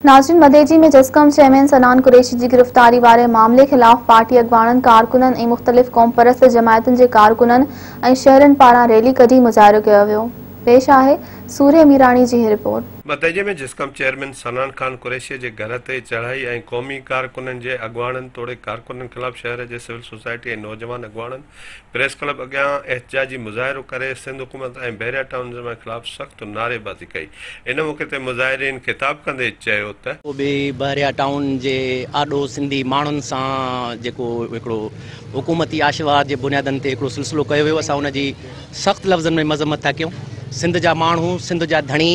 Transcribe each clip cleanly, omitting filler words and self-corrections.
ناظرين مديجي ۾ جسقم چيئرمين صنعان قريشي جي گرفتاري واري معاملي خلاف پارٽي اڳواڻن، ڪارڪنن ۽ مختلف قومپرست جماعتن جي ڪارڪنن ۽ شهرين پاران ريلي ڪڍي مظاهرو ڪيو ويو. پيش آهي سورهيه ميراڻي جي هي رپورٽ. مديجي ۾ جسقم چيئرمين صنعان خان قريشي جي گهر تي چڙهائي ۽ قومي ڪارڪنن جي اڳواڻن توڙي ڪارڪنن خلاف شهر جي سول سوسائٽي ۽ نوجوان اڳواڻن پريس ڪلب اڳيان احتجاجي مظاهرو ڪري سنڌ حڪومت ۽ بحريا ٽائون انتظاميا خلاف سخت نعريبازي ڪئي. ان موقعي تي مظاهرين خطاب ڪندي چيو ته. به بحريا ٽائون جي آڏو سنڌي ماڻهن سان جيڪو هڪڙو حڪومتي آشيرواد جي بنيادن تي هڪڙو سلسلو ڪيو ويو اسان ان جي سخت لفظن ۾ مذمت ٿا ڪيون سنڌ جا ماڻهو سنڌ جا ڌڻي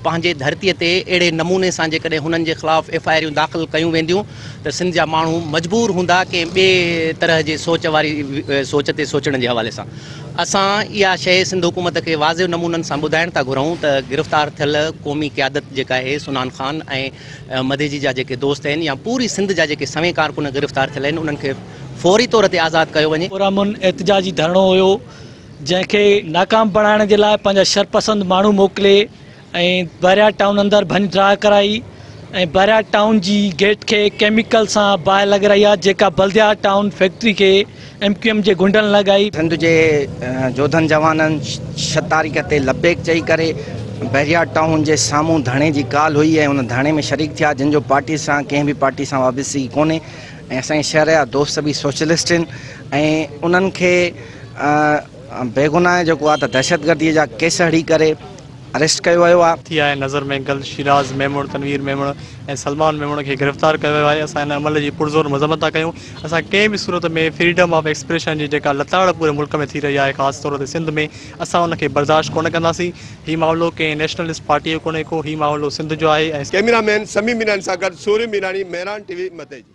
پنهنجي ڌرتي تي اهڙي نموني سان جيڪڏهن هنن جي خلاف ايف I آريون داخل ڪيون وينديون ته سنڌ جا ماڻهو مجبور هوندا ڪنهن ٻئي طرح جي سوچ واري سوچ تي سوچڻ جي حوالي سان اسان اها شيء سنڌ حڪومت کي واضح نمونن سان ٻڌائڻ ٿا گهرون ته گرفتار ٿيل قومي قيادت جيڪا آهي سنان خان ۽ مديجي جا جيڪي دوست آهن يا پوري سنڌ جا جيڪي سوين ڪارڪن گرفتار ٿيل آهن انهن کي فوري طور تي آزاد ڪيو وڃي. پرامن احتجاجي ڌرڻو هيو جنهن کي ناڪام بڻائڻ جي لاء پنهنجا شرپسند ماڻهو موڪلي ۽ بحريا ٽائون اندر ڀڃ ڊاهه ڪرائي ۽ بحريا ٽائون جي گيٽ کي ڪيميڪل سان باهه لڳرائي آهي جيڪا بلديا ٽائون فيڪٽري کي ايم ڪيو ايم جي گنڊن لڳائي. سنڌ جي جوڌن جوانن ڇهه تاريخ تي لبيڪ چئي ڪري بحريا ٽائون جي سامهون ڌرڻي جي ڪال هئي ۽ ان ڌرڻي ۾ شريڪ ٿيا جن جو پارٽي سان ڪنهن به پارٽي سان وابستگي ڪونهي ۽ اسان جي شهر جا دوست به سوشلسٽ آهن ۽ انهن کي بيگناهه جيڪو آهي ته دهشتگردي جا ڪيس هڻي ڪري اريسٽ ڪيو ويو آهي. ٿي آهي نظر مينگل، شيراز ميمڻ، تنوير ميمڻ ۽ سلمان ميمڻ کي گرفتار ڪيو ويو آهي اسان ان عمل جي پرزور مذمت ٿا ڪيون اسان ڪنهن به صورت ۾ فريڊم آف ايڪسپريشن جي جيڪا لتاڙ پوري ملڪ ۾ ٿي رهي آهي خاص طور تي سنڌ ۾ اسان ان کي برداشت ڪونه ڪنداسين هي معاملو ڪنهن نيشنلسٽ پارٽي جو ڪونهي ڪو هي معاملو سنڌ جو آهي ۽. ڪئميرا مين سميع ميراڻي سان گڏ سوري ميراڻي، مهراڻ ٽي وي، مدئجي.